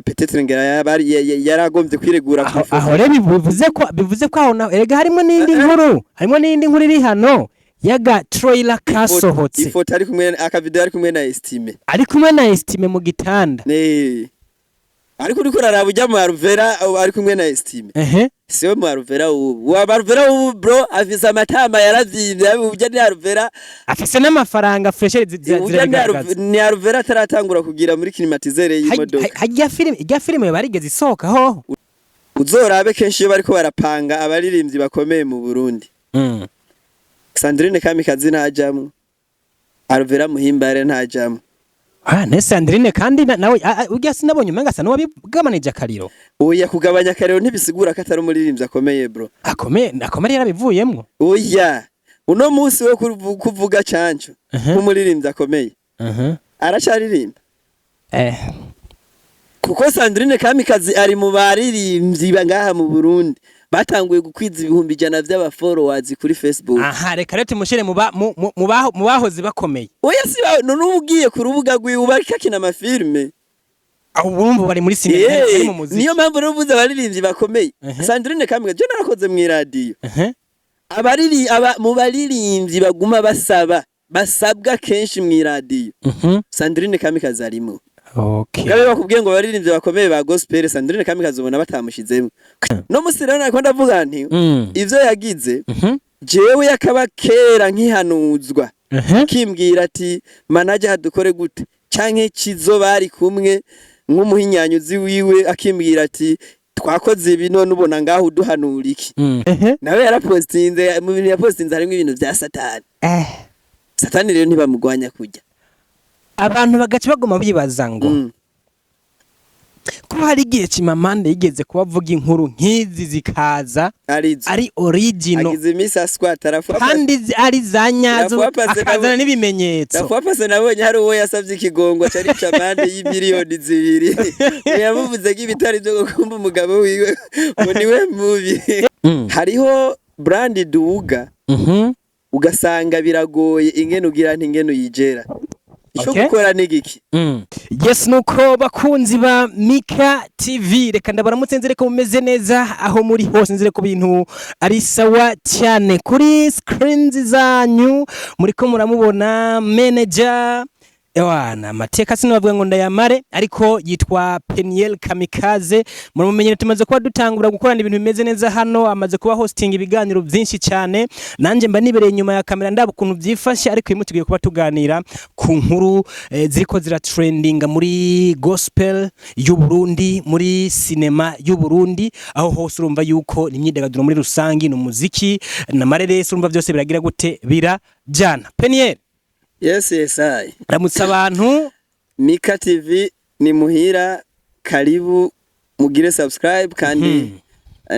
Peut-être ngira yaragombye kwiregura ku Aho ifoto. Aho rero bivuze ko aho naho erega harimo n'indi nkuru iri hano y'aga trailer kasohotse. Ifoto ari kumwe, akavideo ari kumwe na Estime. Ari kumwe na Estime mu gitanda. Ne, ariko uriko uraraba ujya mu Alvera ari kumwe na Estime, siwe mu Alvera ubu. Wa Alvera ubu, bro, afise amatama yaravyimbye. Ujya ni Alvera. Afise n'amafaranga fresh. Ujya ni Zirabigaragaza. Ni Alvera ataratangura kugira muri climatiseur y'imodoka. Hajya filime, ijya filime barigeze isohoka hoho? Uzorabe kenshi iyo bariko barapanga abaririmbyi bakomeye mu Burundi, Sandrine Kamikazi ntajamwo, Alvera Muhimbare ntajamwo. Ah, ne Sandrine kandi nawe urya sinabonye umenga asa n'uwabigabanije akariro. Oya, kugabanya akariro ntibisigura ko atari umuririmbyi akomeye, bro. Akomeye, akomeye, yarabivuyemwo. Oya, uno munsi wo kuvuga canco nk'umuririmbyi akomeye, aracaririmba? Kuko Sandrine Kamikazi ari mu baririmbyi ngaha mu Burundi batanguye gukwiza 100,000 vy'aba followers kuri Facebook. Aha, reka rero tumushyire mu bahoze bakomeye. Oya, si none uba ugiye ku rubuga rwiwe, uba ariko akina amafilme. Aho urumva bari muri sinema, bari mu muziki. Niyo mpamvu rero uvuze abaririmbyi bakomeye, Sandrine Kamikazi, je narakoze mw'iradiyo, abariri aba mu baririmbyi baguma basaba, basabwa kenshi mw'iradiyo, Sandrine Kamikazi arimo. Gabe bakubwiye ngo abaririmbyi bakomeye ba gospel, Sandrine Kamikazi ubona batamushizemo. No musi rero nariko ndavuga nti ivyo yagize, jewe yakaba kera nkihanuzwa, kimbwira ati manager hadukore gute, canke Kizo bari kumwe nk'umuhinyanyuzi wiwe akimbwira ati twakoze ibi, none ubona ngaho uduhanura iki? Nawe yarapostinze, mu bintu yapostinze harimo ibintu vya Satani. Satani rero ntibamugwanya kujya. Abantu bagaca baguma bibaza ngo ko hari igihe Chimamanda yigeze kuba avuga inkuru nk'izi zikaza arizo ari original. Agize iminsi aswata arafuwa. Kandi ari za nyazo, akazana n'ibimenyetso. Rafuwa nabonye hari uwo yasavye ikigongo cari camande y'imiliyoni 2, yamuvuze ko ibitari byo gukumba umugabo wiwe ngo niwe mubi. Hariho brand duga, ugasanga biragoye ingene ugira nti ingene uyigera ico gukora ni giki. Yes, nuko bakunzi ba Mika TV, reka ndabaramutse, nzere ko mumeze neza aho muri hose, nzere ko bintu ari sawa cyane. Kuri screens zanyu muriko muramubona manager. Ewana, amateka sinabavuga ngo ndayamare, ariko yitwa Peniel Kamikaze, muramumenyere. Tumaze kuba dutangura gukorana ibintu bimeze neza hano, amaze kuba hosting ibiganiro byinshi cyane, nanjye mba nibereye inyuma ya kamera ndaba ukuntu byifashe. Ariko uyu munsi tugiye kuba tuganira ku nkuru ziriko ziratrendinga muri gospel y'u Burundi, muri sinema y'u Burundi, aho hose urumva yuko ni imyidagaduro muri rusangi, ni umuziki na mareresi, urumva byose biragira gute, birajana. Peniel. Yes, I. Ramutse abantu. Mika TV ni muhira, karibu mugire subscribe, kandi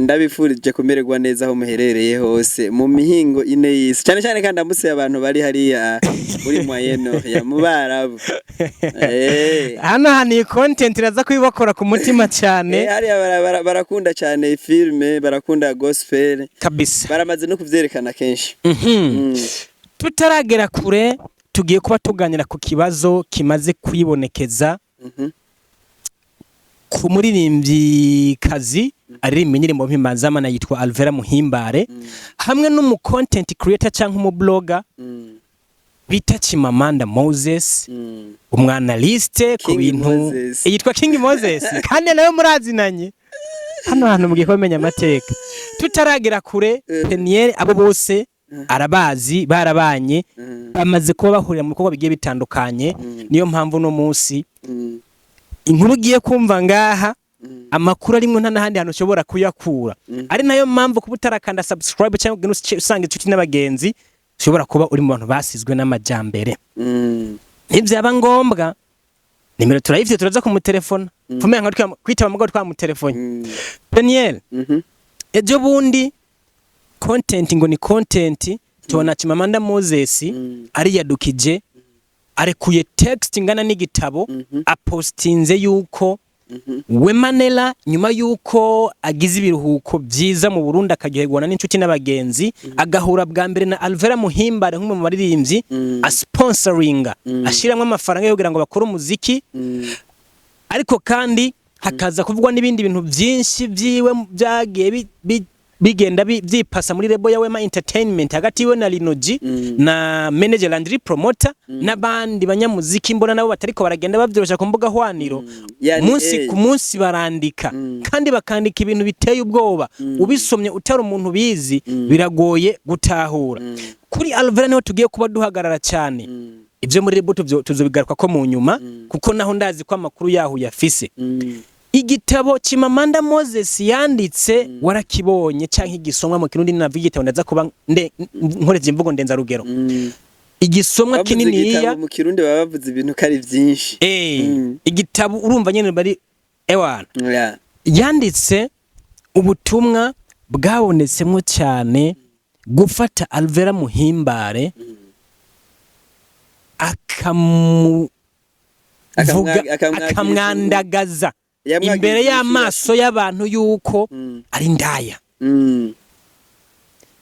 ndabifurije kumererwa neza aho muherereye hose mu mihingo ine y'isi, cyane cyane kandi ndamutse abantu bari hariya muri Moyen ya mu Barabu. Hano hantu iyi content iraza kubibakora ku mutima cyane. Hariya barakunda cyane filme, barakunda gospel. Baramaze no kuvyerekana kenshi. Tutaragera kure, tugiye kuba tuganira ku kibazo kimaze kwibonekeza ku muririmbyikazi aririmba indirimbo mpimbazamana yitwa Alvera Muhimbare, hamwe n'umu content creator cyangwa umu blogger bita Chimamanda Moses, umwanaliste ku King bintu. Moses. Yitwa King Moses, kandi nawe murazinanye. Hano hantu mugiye kumenya amateka. Tutaragera kure, Peniel abo bose arabazi, barabanye, bamaze kuba bahurira mu bikorwa bigiye bitandukanye. Niyo mpamvu no munsi inkuru ugiye kumva ngaha, amakuru arimwo nta n'ahandi hantu ushobora kuyakura. Ari nayo mpamvu kuba utarakanda subscribe cyangwa ugende usanga inshuti n'abagenzi, ushobora kuba uri mu bantu basizwe n'amajambere. Ntibyaba ngombwa, nimero turayifite, turaza kumutelefona fumenya nka kwitaba mugabo twamutelefone. Peniel, ejo bundi content ngo ni content, tubona Chimamanda Moses ariyadukije, arekuye text ingana n'igitabo, apostinze yuko Wemanela nyuma yuko agize ibiruhuko byiza mu Burundi, akaryoherwa n'inshuti n'abagenzi, agahura bwa mbere na Alvera Muhimbare nk'umwe mu baririmbyi asponsoringa, ashiramwo amafaranga yo kugira ngo bakore umuziki. Ariko kandi Hakaza kuvugwa n'ibindi bintu byinshi byiwe byagiye bigenda byipasa muri label ya Wema Entertainment, hagati yiwe na Linoji na manager Landry Promoter n'abandi banyamuziki. Mbona nabo batariko baragenda bavyorosha ku mbuga hwaniro. Yani, Munsi ku munsi barandika kandi bakandika ibintu biteye ubwoba. Ubisomye utari umuntu bizi, biragoye gutahura. Kuri Alvera niho tugiye kuba duhagarara cyane. Ibyo muri label tuzobigaruka ko mu nyuma, kuko naho ndazi ko amakuru yaho yafise. Igitabo Chimamanda Moses yanditse warakibonye, canke igisomwa mu Kirundi? Navuga igitabo, ndaza kuba nkoreje imvugo ndenzarugero. Igisomwa Bavuze kininiya. igitabo mu Kirundi baba bavuze ibintu ko ari byinshi. Igitabo urumva nyene bari ewana. Yanditse ubutumwa bwabonetsemwo cyane gufata Alvera Muhimbare akamuvuga, Akamwagiriza akamwandagaza Yamwagiriza imbere ubushuti. y'amaso y'abantu yuko ari ndaya.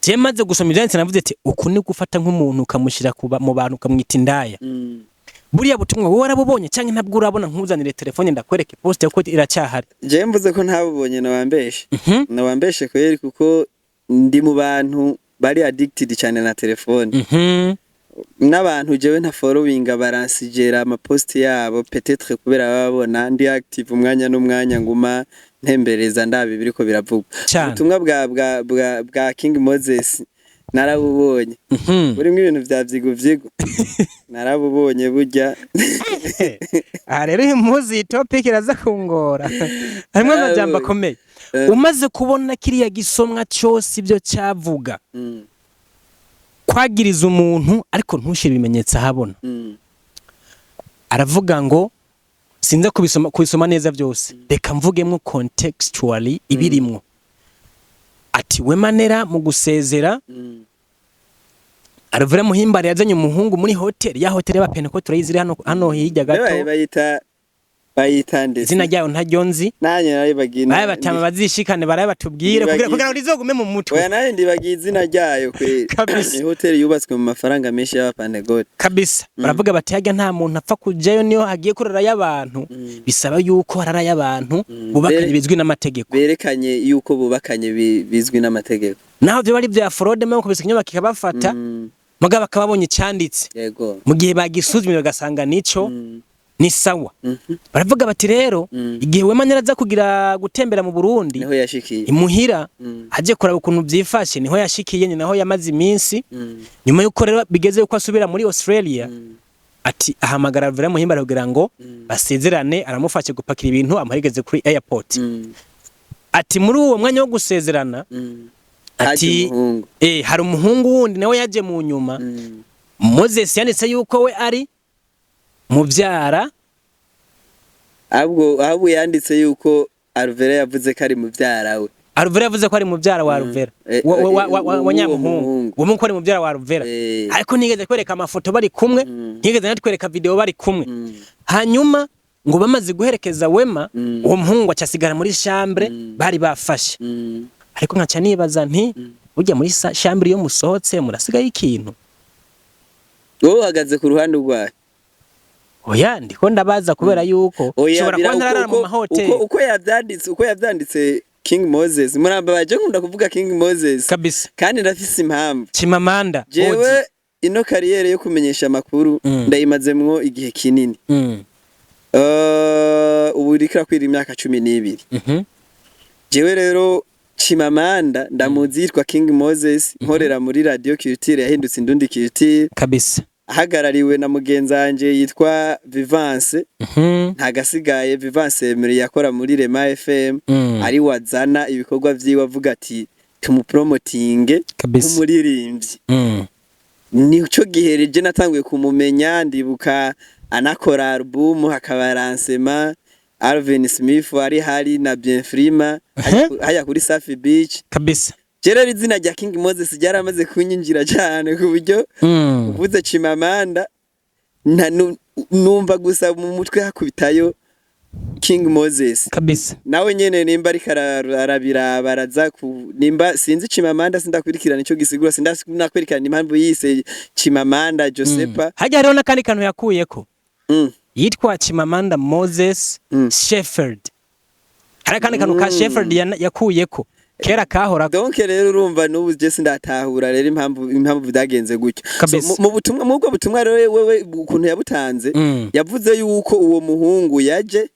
Je maze gusoma ivyanditse navuze ati uku ni gufata nk'umuntu ukamushyira mu bantu, ukamwita indaya. Buriya butumwa wowe warabubonye cyangwa ntabwo urabona? Nkuzanire telefone ndakwereke post kuko iracyahari. Jewe mvuze ko ntabubonye nawambeshe. Nawambeshe kweri, kuko ndi mu bantu bari addicted cyane na telefone. N'abantu jewe nta followinga baransigera amaposti yabo, peut-être kubera babona ndi active umwanya n'umwanya, nguma ntembereza ndaba ibiriko biravugwa. Ubutumwa bwa King Moses narabubonye. Burimo ibintu vya vyigo vyigo, narabubonye burya. Aha rero uyu munsi iyi topic iraza kungora, harimo amajambo akomeye. Umaze kubona kiriya gisomwa cyose ibyo cyavuga, kwagiriza umuntu ariko ntushyire ibimenyetso ahabona. Aravuga ngo sinza kubisoma neza byose, reka mvugemo contextually ibirimwo. Ati Wema Nera mu gusezera Alvera Muhimbare yazanye umuhungu muri hoteli, ya hoteli y'Abapentekote turayizi iri hano hirya gato. Bayita ndetse Izina ryayo ntaryo nzi. Nanjye naribagiye. Baya batama bazishikane baraye batubwire kugira ngo rizogume mu mutwe. Oya, nanjye ndibagiye izina ryayo kweri. Kabisa. Ni hoteli yubatswe mu mafaranga menshi y'Abapantekote. Kabisa. Baravuga bati hajya nta muntu apfa kujayo, niyo hagiye kurarayo abantu bisaba yuko hararayo abantu bubakanye bizwi n'amategeko. Berekanye yuko bubakanye bizwi n'amategeko. Naho vyo bari vya fraude mwe kubisa ikinyoma kikabafata, mugabo bakaba babonye icanditse. Mu gihe bagisuzumye bagasanga nico ni sawa. Baravuga bati rero igihe Wema aza kugira gutembera mu Burundi, niho yashikiye imuhira, aje kuraba ukuntu vyifashe, niho yashikiye, ni naho yamaze iminsi. Nyuma yuko rero bigeze yuko asubira muri Australia, ati ahamagara Alvera Muhimbare kugira ngo basezerane, aramufashe gupakira ibintu amuherekeze kuri airport. Ati muri uwo mwanya wo gusezerana, ati Haje umuhungu. Hari umuhungu wundi nawe yaje mu nyuma. Moses yanditse yuko we ari mubyara. Ahubwo yanditse yuko Alvera yavuze ko ari mubyara we. Alvera yavuze ko ari mubyara wa Alvera, wa w'uwo nyamuhungu. Muhungu. Uwo muhungu ko ari mubyara wa Alvera, ariko ntigeze kwereka amafoto bari kumwe, ntigeze natwereka video bari kumwe. Hanyuma ngo bamaze guherekeza Wema, uwo muhungu acasigara muri chambre bari bafashe. Ariko nkaca nibaza nti burya muri chambre iyo musohotse murasigayo ikintu? Wowe uhagaze ku ruhande rwayo? Oya, ndiko ndabaza kubera yuko Oya, nshobora kuba ntarara mu mahoteli. Uko yavyanditse King Moses, murambabaje, nkunda kuvuga King Moses. Kabisa. Kandi ndafise impamvu. Chimamanda. Jewe ino carrière yo kumenyesha amakuru ndayimazemwo igihe kinini. Ubu iriko irakwira imyaka 12. Jewe rero Chimamanda ndamuzi yitwa King Moses, nkorera muri Radio Culture yahindutse Indundi Culture, ahagarariwe na mugenzi wanje yitwa Vivance. Ntagasigaye Vivance Emery yakora muri Rema FM, ari wazana ibikorwa vyiwe avuga ati tumupromotinge nk'umuririmbyi. Nico gihe je natanguye kumumenya. Ndibuka anakora album, hakaba lancement, Alvin Smith ari hari na Bienfrima hajya kuri Safi Beach. Je rero izina rya King Moses ryaramaze kunyinjira cyane ku buryo uvuze Chimamanda numva gusa mu mutwe hakubitayo King Moses. Nawe nyene nimba ariko arabiraba araza ku nimba sinzi Chimamanda, sindakurikirana ico gisigura, sindakurikirana impamvu yise Chimamanda Josepa. Hajya hariho n'akandi kantu yakuyeko. Yitwa Chimamanda Moses Shepherd. Hari akandi kantu ka Sheffield yakuyeko kera kahora. Donc rero urumva n'ubu je sindatahura rero impamvu byagenze gutyo. So, Kabisa. mu butumwa, mu ubwo butumwa rero, wewe ukuntu yabutanze, yavuze yuko uwo muhungu yaje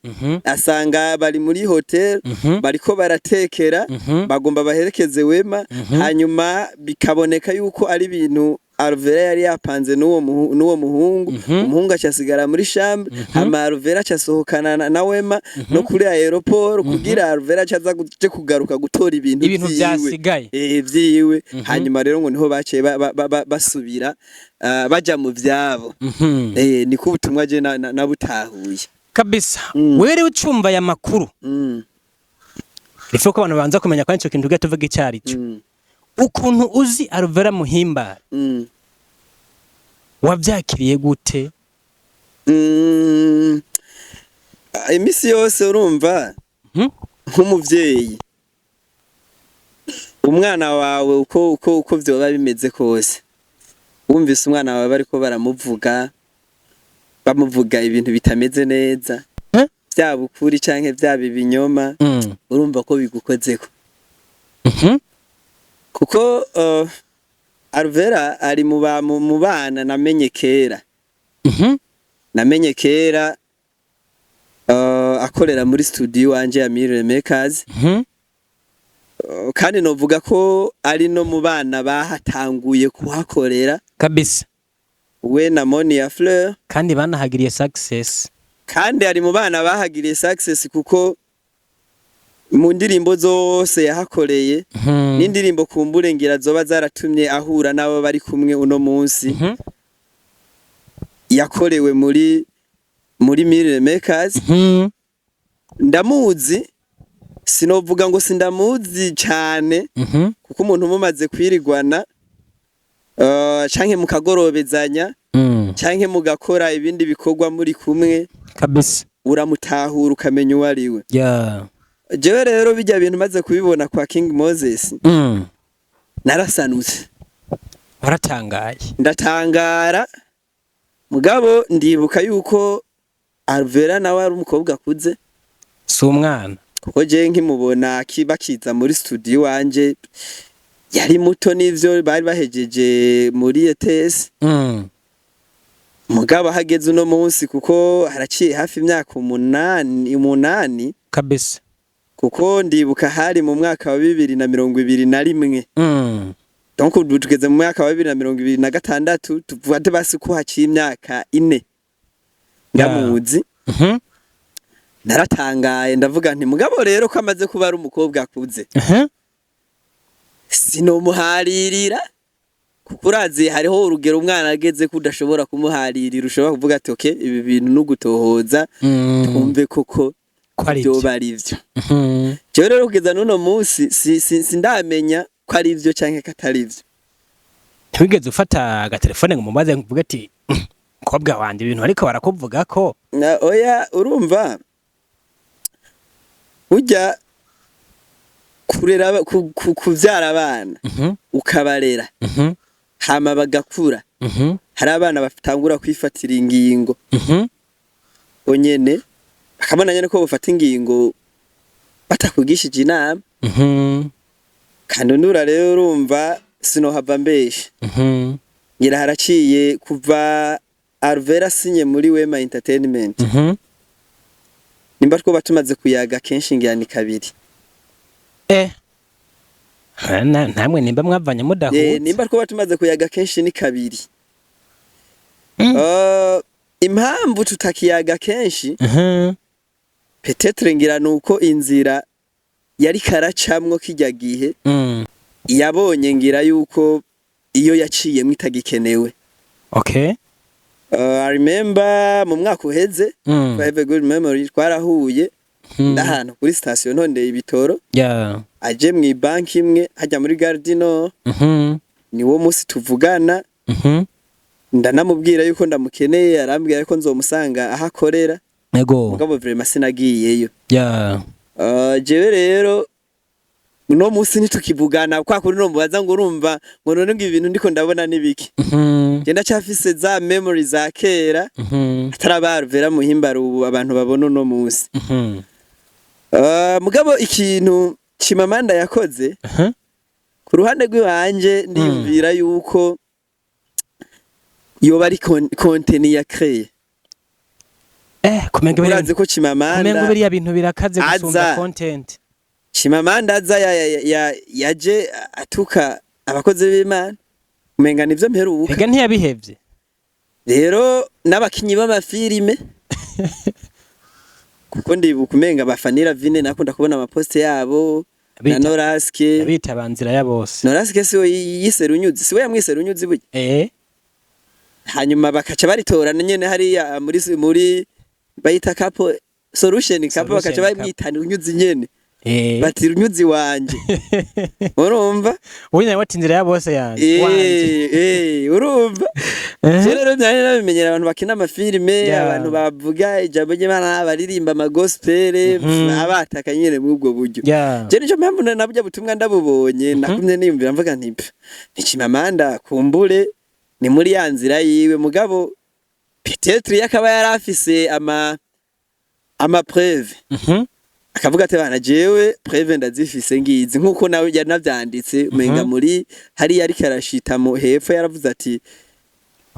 asanga bari muri hotel, bariko baratekera, bagomba baherekeze Wema, hanyuma bikaboneka yuko ari ibintu Alvera yari yapanze n'uwo muhungu. Umuhungu acasigara muri chambre, hama Alvera acasohokana na Wema no kuri aéroport kugira Alvera acaza kuje kugaruka gutora ibintu Ibintu vyiwe. vyasigaye. Vyiwe. Hanyuma rero ngo niho baciye basubira baja mu vyabo. Niko ubutumwa je nabutahuye. Kabisa. Wewe rero ucumva aya makuru, ifo ko abantu banza kumenya ko ico kintu tugiye tuvuga icyo ari cyo, ukuntu uzi Alvera Muhimbare, wavyakiriye gute? Imisi yose urumva, nk'umuvyeyi, umwana wawe uko vyoba bimeze kose, wumvise umwana wawe bariko baramuvuga, bamuvuga ibintu bitameze neza, vyaba ukuri canke vyaba ibinyoma, urumva ko bigukozeko, kuko Alvera ari mu bana namenye kera, namenye kera akorera muri studio wanje ya Mire Makers. Kandi novuga ko ari no mu bana bahatanguye kuhakorera, we na Monia Fleur. Kandi banahagiriye success. Kandi ari mu bana bahagiriye success, kuko mu ndirimbo zose yahakoreye, n'indirimbo kumbure ngira zoba zaratumye ahura n'abo bari kumwe uno munsi, yakorewe muri Mire Makers. Ndamuzi, sinovuga ngo sindamuzi cane, kuko umuntu mumaze kwirigwana canke mukagorobezanya, canke mugakora ibindi bikorwa muri kumwe, uramutahura, ukamenya uwo ari we. Jewe rero bijya bintu maze kubibona kwa King Moses, narasanutse. Waratangaye. Ndatangara, mugabo ndibuka yuko Alvera nawe ari umukobwa akuze. Si umwana. Kuko je nkimubona bakiza muri studio wanje yari muto, n'ivyo bari bahejeje muri ETS. Mugabo hageze uno munsi, kuko haraciye hafi imyaka 8 8, kuko ndibuka hari mu mwaka wa 2021. Donc ubu tugeze mu mwaka wa 2026, tuvuga basi ko haciye imyaka 4 ndamuzi. Naratangaye, ndavuga nti mugabo rero ko amaze kuba ari umukobwa akuze, sinomuharirira, kuko urazi hariho urugero umwana ageze ko udashobora kumuharirira, ushobora kuvuga ati: "Okay, ibi bintu nugutohoza, twumve koko Ko ari ivyo. vyoba ari vyo." Jewe rero kugeza n'uno munsi sindamenya ko ari ivyo canke ko atari ivyo. Ntiwigeze ufata agatelefone ngo umubaze, ngo uvuge ati: "Mukobwa wanje, ibintu ariko barakuvuga ko"? Oya, urumva burya kurera kuvyara abana, ukabarera, hama bagakura, hari abana batangura kwifatira ingingo onyene, bakabona nyene ko bafata ingingo batakugishije inama. Kandi nura rero urumva sinohava mbesha, ngira haraciye kuva Alvera asinye muri Wema Entertainment, nimba twoba tumaze kuyaga kenshi ngira ni kabiri. Ntamwe nimba mwavanye mudahuza. Nimba twoba tumaze kuyaga kenshi ni kabiri. Impamvu tutakiyaga kenshi, peut-être ngira nuko inzira yari karacamwo kijya gihe, yabonye ngira yuko iyo yaciyemwo itagikenewe. I remember mu mwaka uheze, I have a good memory, twarahuye ndahantu kuri station ntondeye ibitoro, aje mu banki imwe hajya muri Gardino. Niwo musi tuvugana, ndanamubwira yuko ndamukeneye, arambwira yuko nzomusanga aho akorera. Mugabo vraiment sinagiyeyo. Jewe rero uno musi ntitukivugana kwa kuri no mubaza ngo urumva ngo none ngo ibintu ndiko ndabona nibiki. Je ndacyafise za memory za kera, ataraba Alvera Muhimbara ubu abantu babona uno musi. Mugabo ikintu Chimamanda yakoze, ku ruhande rw'iwanje ndiyumvira yuko yoba ari contenu ya créé. Kumenga Urazi ko kumenga Chimamanda biriya bintu birakaze gusumba aza content. Chimamanda aza yaje atuka abakozi b'Imana, umenga nivyo mperuka. Ega ntiyabihevye. Rero n'abakinyi b'amafilime, kuko ndibuka umenga bafanira vine nakunda kubona amaposte yabo na Noraske. Bita banzira ya bose. Noraske siwe yise Runyuzi? Siwe yamwise Runyuzi burya? Eh. Hanyuma bakaca baritorana nyene hariya muri bayita couple solution couple, Solution bakaca couple. bamwitana Runyuzi nyene. Bati Runyuzi wanje, urumva? Uyu nawe ati inzira ya bose yanje wanje. Urumva? Je rero nari nabimenyera abantu bakina amafilime, abantu bavuga ijambo ry'Imana, baririmba amagospel, abataka nyene muri ubwo buryo. Je nico mpamvu nabwo butumwa ndabubonye nakumye niyumvira, mvuga nti: "Pf, ni Chimamanda, kumbure ni muri ya nzira yiwe." Mugabo peut-être yakaba yarafise ama preuve, akavuga ati: "Bana, jewe preuve ndazifise ngizi," nkuko nawe yanavyanditse umenga muri hariya ariko arashita mu hepfo, yaravuze ati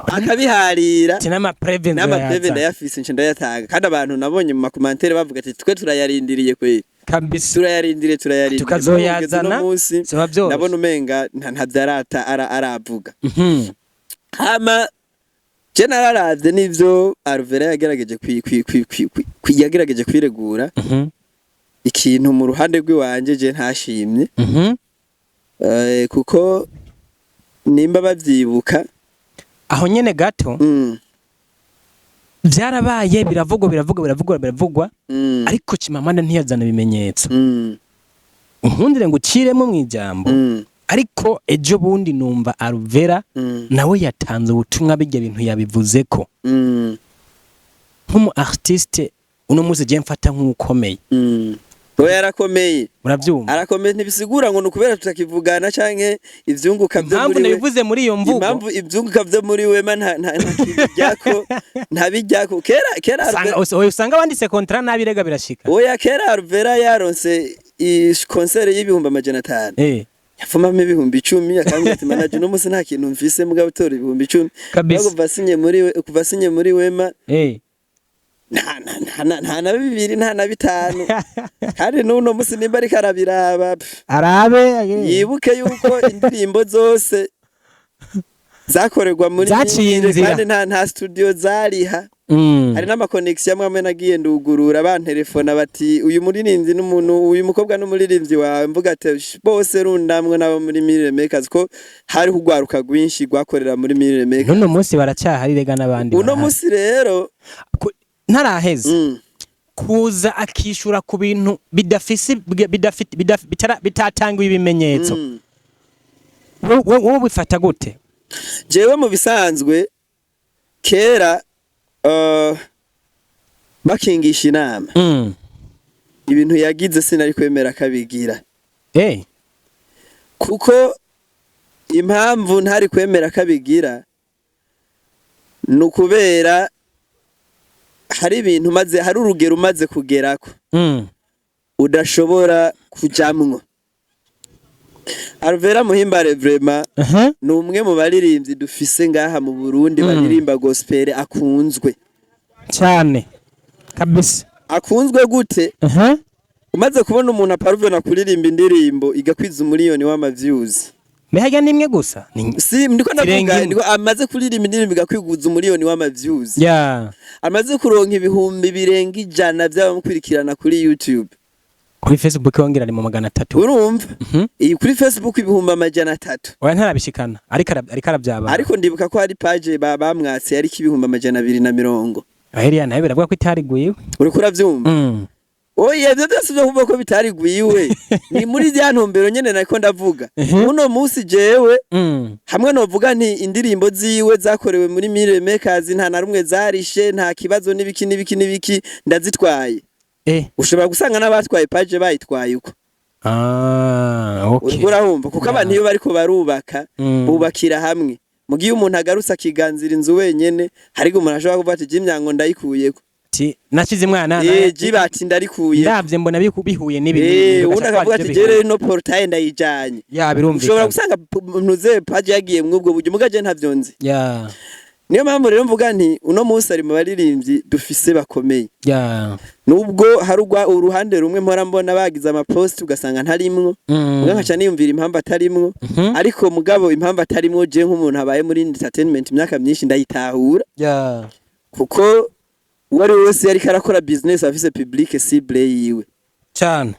akabiharira. Ati n'ama preuve. N'ama preuve ndayafise, nce ndayatanga. Kandi abantu nabonye mu macommentaires bavuga ati: "Twe turayarindiriye kweri." Kabisa. Turayarindiriye, turayarindiriye. Tukazoyazana, Mugabo kugeza uno munsi ziba vyoroshe. ndabona umenga ntavyarata aravuga. Hama je nararavye n'ivyo Alvera yagerageje yagerageje kwiregura. Ikintu mu ruhande rw'iwanje je ntashimye, kuko nimba bavyibuka, Aho nyene gato, vyarabaye, biravugwa, biravugwa, biravugwa, biravugwa, ariko Chimamanda ntiyazana ibimenyetso. Unkundire ngo uciremo mu ijambo, ariko ejo bundi numva Alvera nawe yatanze ubutumwa, bijya bintu yabivuzeko nk'umu artiste uno munsi je mfata nk'ukomeye. Oya, yarakomeye. Uravyumva? Arakomeye, ntibisigura ngo ni ukubera tutakivugana canke ivyunguka vyo Impamvu muri we. nabivuze muri iyo mvugo, Impamvu ivyunguka vyo muri wema nta nta ntakibijyako, ntabijyako. Kera kera Oya, usanga wanditse contrat nabi, rega birashika. Oya, kera Alvera yaronse concert y'500,000, yafumamo 10,000, akambwira ati: "Manager, uno munsi nta kintu mfise, mugabo tora 10,000." Kabisa. Kuva asinye muri Wema, nta na bibiri, nta na bitanu. Kandi n'uno munsi nimba ariko arabiraba, pff, Arabe. yibuke yuko indirimbo zose zakorerwa muri Zaciye Mire, inzira. kandi nta studio zariha. Hari n'amaconnexion amwe amwe nagiye ndugurura, bantelefona bati: "Uyu muririmbyi n'umuntu, uyu mukobwa n'umuririmbyi wawe?" Mvuga ati: "Bose rundamwe n'abo muri Mire Makers," ko hariho urwaruka rwinshi rwakorera muri Mire Makers. N'uno munsi baracyahari rega n'abandi Uno barahari. munsi rero, Ntaraheza, kuza akishura ku bintu bidafise bidafite bitatangiwe ibimenyetso, wowe bifata gute? Jewe mu bisanzwe kera, bakingisha inama, ibintu yagize sinari kwemera akabigira. Kuko impamvu ntari kwemera akabigira ni ukubera hari ibintu maze, hari urugero umaze kugerako udashobora kujamwo. Alvera Muhimbare vraiment ni umwe mu baririmbyi dufise ngaha mu Burundi baririmba gospel akunzwe. Cyane kabisa. Akunzwe gute? Umaze kubona umuntu aparuvena kuririmba indirimbo igakwiza 1 miliyoni w'ama views? Mbega ni imwe gusa? Si ndiko Zirenga ndavuga, imwe. ndiko amaze kuririmba indirimbo igakwiza 1 miliyoni w'ama views, amaze kuronka 100,000 by'abamukurikirana kuri YouTube. Kuri Facebook wongera ni mu 300. Urumva, iyi kuri Facebook 300,000. Oya, ntarabishikana, ariko ariko arabyaba. Ariko ndibuka ko hari page bamwatse yariko 240,000. Heriya nawe biravuga ko itari gwiwe. Uriko uravyumva? Oya, ivyo byose byo kuvuga ko bitari gwiwe ni muri rya ntumbero nyene nariko ndavuga. Uno munsi jewe hamwe novuga nti indirimbo ziwe zakorewe muri Mire Makers, nta na rumwe zarishe, nta kibazo n'ibiki n'ibiki n'ibiki, ndazitwaye. Ushobora gusanga n'abatwaye page bayitwaye uko. Ah, okay. Uriko urahumva? Kuko abantu iyo bariko barubaka, bubakira hamwe. Mu gihe umuntu agarutse akiganzira inzu wenyene, hariko umuntu ashobora kuvuga ati: "Jimyango ndayikuyeko." ati nashize mwana Jibati ndarikuye. Ndavye mbona bihuye n'ibi n'ibi, Ubundi ugaca akavuga twara ati ivyo jere bihuye. no portail ndayijanye. Ya, Ushobora birumvikana. gusanga ntuze page yagiye mw'ubwo buryo, muga je ntavyo nzi. Niyo mpamvu rero mvuga nti uno munsi ari mu baririmbyi dufise bakomeye, nubwo hari uruhande rumwe mpora mbona bagize amapost ugasanga ntarimwo, muga nkaca niyumvira impamvu atarimwo. Ariko mugabo impamvu atarimwo, je nk'umuntu abaye muri entertainment imyaka myinshi, ndayitahura, kuko uwo ari we wese yariko arakora business afise public cible yiwe.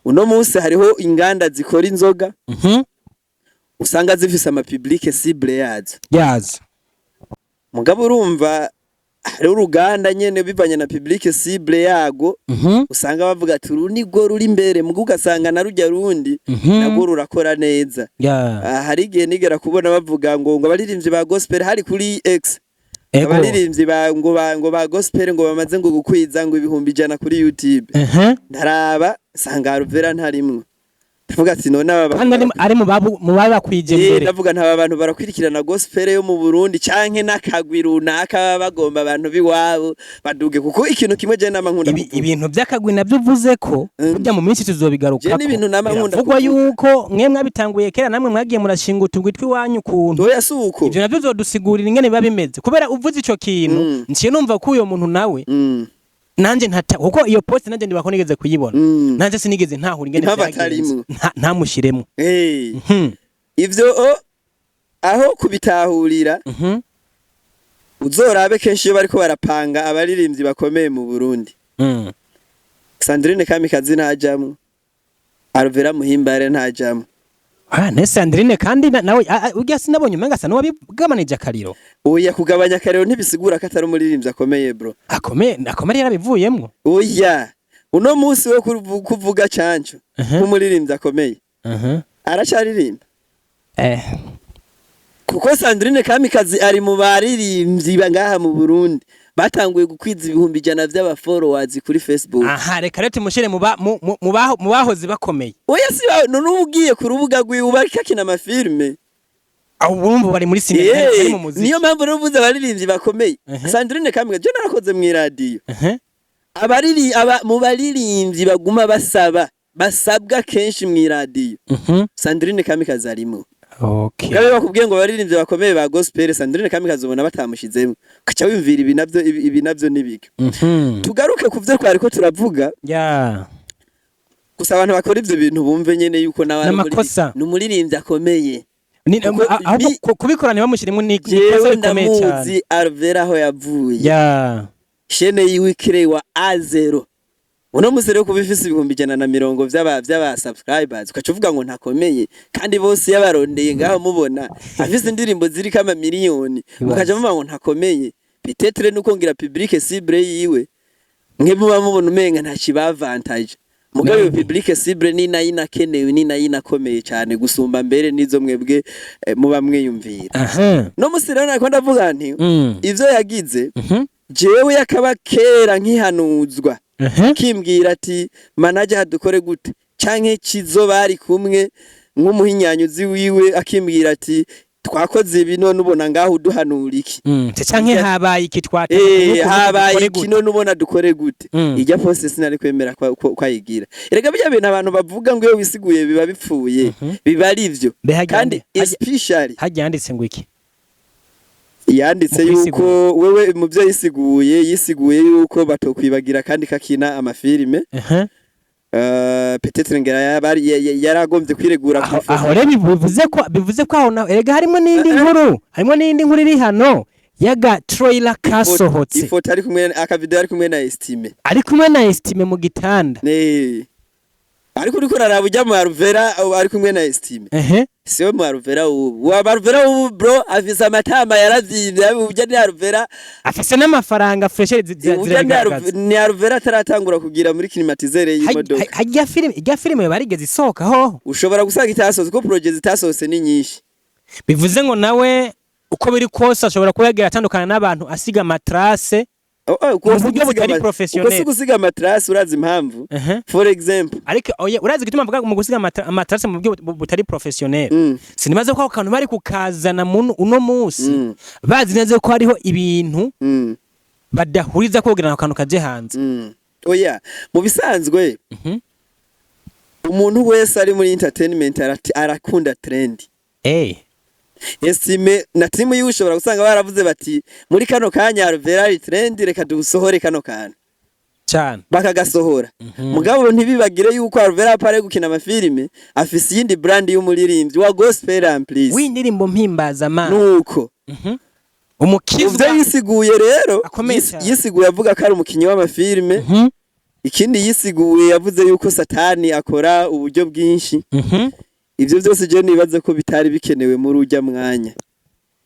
Uno munsi hariho inganda zikora inzoga, usanga zifise ama public cible yazo. Yazo. Mugabo urumva hariho uruganda nyene bivanye na public cible yago, usanga bavuga ati uru nirwo ruri imbere, muga ugasanga na rujya rundi narwo rurakora neza. Ah, hari igihe nigera kubona bavuga ngo abaririmbyi ba gospel, hari kuri X, abaririmbyi ba ngo ba gospel ngo bamaze ngo gukwiza ngo 100,000 kuri YouTube. Ndaraba nsanga Alvera ntarimwo, ndavuga ati none aba Kandi ari mu babi bakwije mbere. Ndavuga ntaba bantu barakwirikirana gospel yo mu Burundi canke n'akagwi runaka baba bagomba abantu biwabo baduge, kuko ikintu kimwe je nama nkunda kuvuga. Ibintu by'akagwi nabyo uvuze ko burya mu minsi tuzobigarukako. Je n'ibintu nama nkunda Biravugwa kuvuga. yuko mwe mwabitanguye kera, namwe mwagiye murashinga utugwi tw'iwanyu ukuntu. Oya, si uko. Ivyo navyo uzodusigurira ingene biba bimeze, kubera uvuze ico kintu nciye numva ko uyo muntu nawe nanje ntata, kuko iyo post nanje ndibako nigeze kuyibona, nanje sinigeze ntahura ingene Impamvu vyagenze. atarimwo. Ntamushiremo. Ivyo aho kubitahurira, uzorabe kenshi iyo bariko barapanga abaririmbyi bakomeye mu Burundi, Sandrine Kamikazi ntajamwo, Alvera Muhimbare ntajamwo. Ah, ne Sandrine kandi nawe urya sinabonye umenga asa n'uwabigabanije akariro. Oya, kugabanya akariro ntibisigura ko atari umuririmbyi akomeye, bro. Akomeye, akomeye, yarabivuyemwo. Oya, uno munsi wo kuvuga Canco nk'umuririmbyi akomeye, aracaririmba? Kuko Sandrine Kamikazi ari mu baririmbyi ngaha mu Burundi batanguye gukwiza 100,000 vy'aba followers kuri Facebook. Aha, reka rero tumushyire mu bahoze bakomeye. Oya, si none uba ugiye ku rubuga rwiwe uba ariko akina amafilme. Aho urumva bari muri sinema, bari mu muziki. Niyo mpamvu rero uvuze abaririmbyi bakomeye, Sandrine Kamikazi, je narakoze mw'iradiyo, abariri aba mu baririmbyi baguma basaba, basabwa kenshi mw'iradiyo, Sandrine Kamikazi arimo. Gabe bakubwiye ngo abaririmbyi bakomeye ba gospel, Sandrine Kamikazi ubona batamushizemo, ukaca wimvira ibi navyo, ibi navyo nibiki? Tugaruke ku vyo twariko turavuga. Gusa abantu bakora ivyo bintu bumve nyene yuko nawe ari N'amakosa. ni umuririmbyi akomeye. Ahubwo kubikora ntibamushyiremo ni ikosa Jewe rikomeye cyane. ndamuzi Alvera aho yavuye. Chaîne yiwe ikirewa A0, uno musi rero kuba ifise 120,000 vy'aba subscribers, ukaca uvuga ngo ntakomeye, kandi bose yabarondeye ngaho mubona afise indirimbo ziriko amamiliyoni, mukaca muvuga ngo ntakomeye. Peut-être nuko ngira public cible yiwe mwe muba mubona umenga nta kibavantage, mugabo iyo public cible ni nayo inakenewe, ni nayo inakomeye cyane gusumba mbere nizo mwebwe muba mwiyumvira. No musi rero nariko ndavuga nti ivyo yagize, jewe yakaba kera nkihanuzwa, kimbwira ati manager hadukore gute, canke Kizo bari kumwe nk'umuhinyanyuzi wiwe akimbwira ati twakoze ibi, none ubona ngaho uduhanura iki? Canke habaye iki twataka Habaye iki, none ubona dukore gute? Ijya post sinari kwemera kwa ayigira. Erega bijya bintu abantu bavuga ngo iyo wisiguye biba bipfuye, biba ari ivyo. Mbe harya Kandi especially harya yanditse ngo iki? Yanditse Mu yuko wewe mu byo yisiguye, yisiguye yuko batokwibagira kandi kakina amafilime. Peut-être ngera yaragombye kwiregura Aho ku ifoto. Aho rero bivuze ko aho erega harimo n'indi nkuru iri hano yaga trailer kasohotse. Ifoto ari kumwe, akavideo ari kumwe na Estime. Ari kumwe na Estime mu gitanda. Ne, ariko uriko uraraba ujya mu Alvera ari kumwe na Estime, siwe mu Alvera ubu. Wa Alvera ubu, bro, afise amatama yaravyimbye, ujya ni Alvera. Afise n'amafaranga fresh. Ujya ni Zirabigaragaza. Ni Alvera ataratangura kugira muri climatiseur y'imodoka. Harya filime, irya filime barigeze isohoka hoho? Ushobora gusanga itasohotse, kuko projet zitasohotse ni nyinshi. Bivuze ngo nawe uko biri kose ashobora kuba yagiye atandukana n'abantu asiga matrace Oh, uko mu si buryo gusiga butari professionnel. Uko si gusiga amatrace, urazi impamvu? For example, Ariko oya, urazi igituma mvuga mu gusiga amatrace mu buryo butari professionnel? Sinibaza ko ako kantu bari kukazana uno munsi bazi neza ko hariho ibintu. Badahuriza kugira ngo akantu kaje hanze. Oya, mu bisanzwe umuntu wese ari muri entertainment arakunda trend. Estime na timu yiwe ushobora gusanga baravuze bati: "Muri kano kanya Alvera ari trend, reka dusohore kano kantu." Bakagasohora. Mugabo ntibibagire yuko Alvera apare gukina amafilime, afise iyindi brand y'umuririmbyi wa gospel en plus. W'indirimbo mpimbazamana. Nuko Umukizwa. Uvyo yisiguye rero Akomeye cyane. yisiguye avuga ko ari umukinyi w'amafilime. Ikindi yisiguye, yavuze yuko Satani akora uburyo bwinshi. Ivyo byose je nibaze ko bitari bikenewe muri urya mwanya.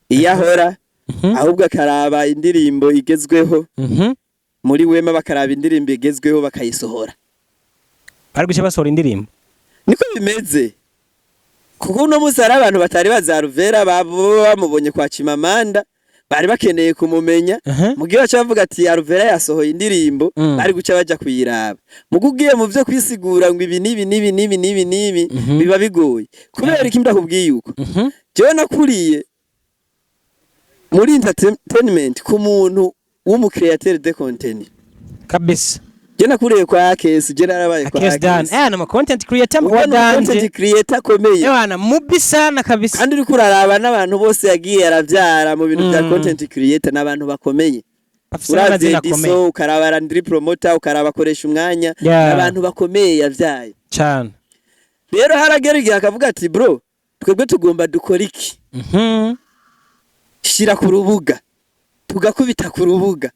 Iyo ahora ahubwo akaraba indirimbo igezweho muri Wema, bakaraba indirimbo igezweho bakayisohora. Bari guca basohora indirimbo. Niko bimeze, kuko uno munsi hari abantu batari bazi Alvera, bamubonye kwa Chimamanda, bari bakeneye kumumenya. Mu gihe baca bavuga ati Alvera yasohoye indirimbo, bari guca baja kuyiraba. Mugo ugiye mu vyo kwisigura ngo ibi n'ibi n'ibi n'ibi n'ibi n'ibi, biba bigoye. Kubera iki ndakubwiye uko? Jewe nakuriye muri entertainment ku muntu w'umu créateur de contenu. Je nakuriye kwa Akesi, je narabaye kwa Akes Dan. Akesi. Nama content creator Uwo wa ni content danje. creator akomeye. Ewana, mubi sana kabisa. Kandi uriko uraraba n'abantu bose yagiye aravyara mu bintu bya content creator, n'abantu bakomeye. Afise Uravye n'amazina akomeye. Ediso, ukaraba Landry Promoter, ukaraba akoresha umwanya, abantu bakomeye yavyaye. Rero haragera igihe akavuga ati: "Bro, twebwe tugomba dukora iki? Shira ku rubuga." Tugakubita ku rubuga.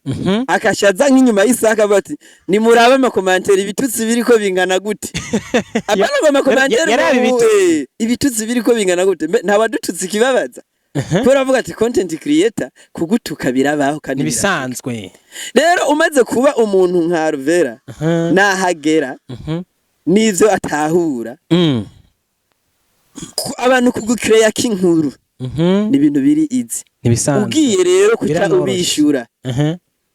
Akashaza nk'inyuma y'isaha akavuga ati: "Nimurabe ama commentaires, ibitutsi biriko bingana gute?" Apana ngo ama commentaires Yaraba ngo, ibitutsi. Ibitutsi biriko bingana gute? Nta wadututse ikibabaza, kubera avuga ati content creator kugutuka birabaho kandi birashika. Nibisanzwe. Rero umaze kuba umuntu nka Alvera, nahagera n'ivyo atahura, abantu kugukereya k'inkuru ni ibintu biri izi. Nibisanzwe. Ugiye rero kuca Biranoroshe. ubishura,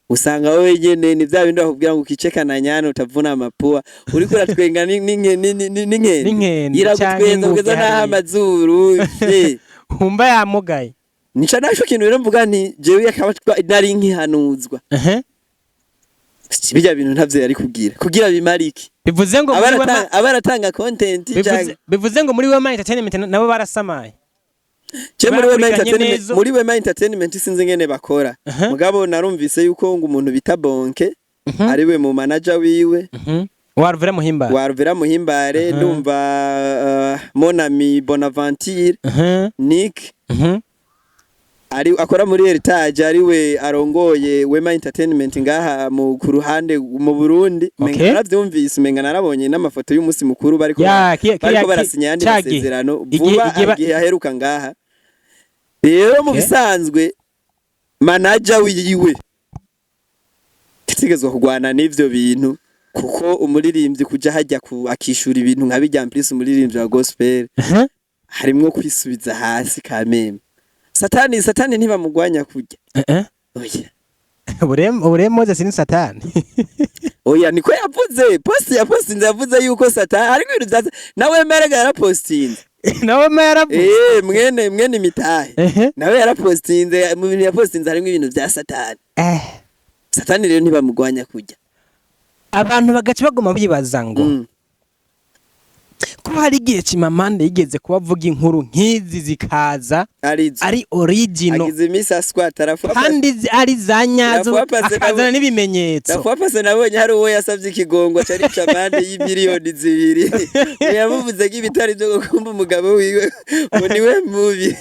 usanga wowe nyene ni vya bindi bakubwira ngo ukicekana nyana utavuna amapua, uriko uratwenga n'inkende. N'inkende, iragutwenza canke kugeza inguge n'aho hariya. amazuru ye. Wumva yamugaye. Nica naco kintu rero mvuga nti jewe akaba nari nkihanuzwa, bijya bintu ntavyo yari kugira kugira bimara iki? Bivuze ngo muri Wema Aba aratanga content canke bivuze ngo muri Wema Entertainment nabo barasamaye. Je muri Wema Barakurikiranye Entertainment, neza. muri Wema Entertainment sinzi ngene bakora. Mugabo narumvise yuko ngo umuntu bita Bonke ariwe mu manager wiwe. Wa Alvera Muhimba. Wa Alvera Muhimbare. Ndumva Monami Bonaventure Nick ari akora muri Heritage, ariwe arongoye Wema Entertainment ngaha mu ku ruhande mu Burundi. Umenga naravyumvise, umenga narabonye n'amafoto y'umunsi mukuru bariko Ya, bariko barasinya ayandi ca gihe. masezerano Igihe vuba, igihe aheruka ngaha. Rero mu bisanzwe manager wiwe yategezwa kurwana n'ivyo bintu, kuko umuririmbyi kuja hajya ku akishura ibintu nka bijya plus umuririmbyi wa gospel, harimwo kwisubiza hasi kameme. Satani, Satani ntibamugwanya kurya. Oya. Ubure Moses ni Satani. Oya, niko yavuze, post yapostinze yavuze yuko Satani harimo ibintu vya nawe merega yarapostinze. Nawe ma yaravuze. Eh, mwene mitahe nawe yarapostinze, mu bintu yapostinze harimo ibintu vya Satani. Satani rero ntibamugwanya kurya. Abantu bagaca baguma bibaza ngo ko hari igihe Chimamanda yigeze kuba avuga inkuru nk'izi zikaza arizo ari original. Agize iminsi aswata arafuwa. Kandi ari za nyazo, Rafuwa pase akazana n'ibimenyetso. Rafuwa pase nabonye hari uwo yasavye ikigongo cari camande y'imiliyoni 2, yamuvuze ko ibitari byo gukumba umugabo wiwe ngo niwe mubi.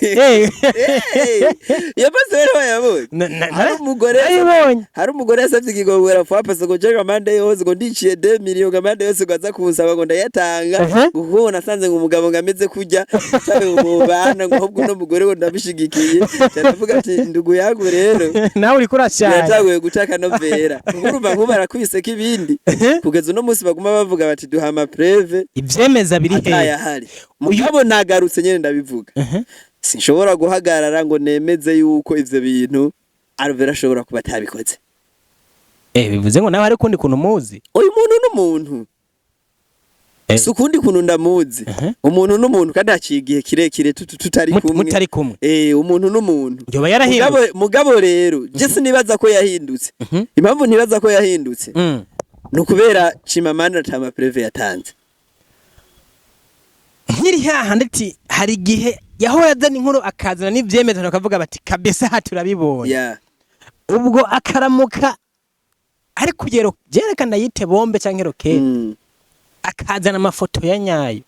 Iyo pase rero wayabonye? Hari umugore Nayibonye. Hari umugore yasavye ikigongo Rafuwa pase ngo jenga amande yose, ngo ndiciye 2 millions, ngo amande yose ngo aza kunsaba ngo ndayatanga, kuko nasanze ngo umugabo ngo ameze kurya sabe mu bana, ngo ahubwo uno mugore ngo ndabishigikiye. Ndavuga ati ndugu yangu rero, Nawe uriko urashaje. biratanguye guca akanovera, kuko urumva nkubu barakubiseko ibindi, kugeza uno munsi baguma bavuga bati duha ama preuves. Ivyemeza biri hehe? Atayahari. Mugabo nagarutse nyene ndabivuga, sinshobora guhagarara ngo nemeze yuko ivyo bintu Alvera ashobora kuba atabikoze. Bivuze ngo nawe hari ukundi kuntu umuzi. Uyu muntu n'umuntu Si ukundi kuntu ndamuzi. Umuntu n'umuntu, kandi haciye igihe kirekire tutari kumwe. Mutari kumwe. Umuntu n'umuntu. Yoba yarahindutse? Mugabo rero je sinibaza ko yahindutse. Impamvu ntibaza ko yahindutse ni ukubera Chimamanda ata ma preuves yatanze. Nkiri hahandi ati hari igihe yahora azana inkuru, akazana n'ivyemezo, bakavuga bati kabisa aha turabibonye. Ubwo akaramuka ari kugero byerekana yite bombe canke roquette, akazana amafoto ya nyayo.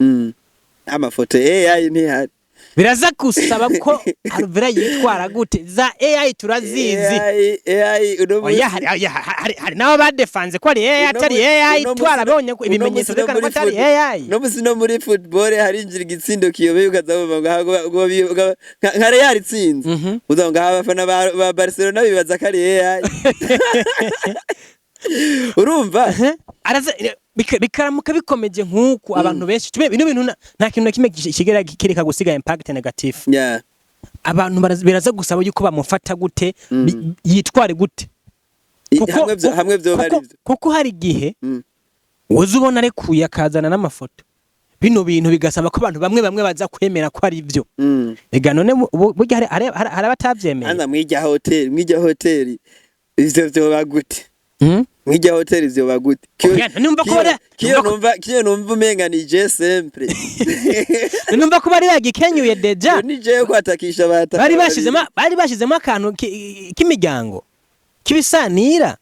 Amafoto AI ntihari. Biraza gusaba ko Alvera yitwara gute? Za AI turazizi. AI uno Oya, hari n'abo badefanze ko ari AI, atari AI. Twarabonye ko ibimenyetso uno byerekana ko munsi atari AI. No musi no muri football harinjira igitsindo kiyobeye, ukaza wumva ngo nka Real itsinze, uza ngo abafana ba Barcelona bibaza ko ari AI, urumva? Araza bikaramuka bikomeje nk'uku, abantu benshi tube bino bintu nta kintu na kimwe kigera kireka gusiga impact negative. Abantu biraza gusaba yuko bamufata gute, yitware gute? Hamwe vyoba ari vyo. Kuko hari igihe woza ubona arekuye akazana n'amafoto, bino bintu bigasaba ko abantu bamwe bamwe baza kwemera ko ari byo. Ega none burya hari abatavyemeye. Anza mwirya hoteli ivyo vyoba gute? Mwirya hoteli vyoba gute? Oya, numva ko Kiyo numva umenga ni jeu simple. Numva ko bari bagikenyuye déjà. Ni jeu kwatakisha bata. Bari bashizemo akantu k'imiryango k'ibisanira.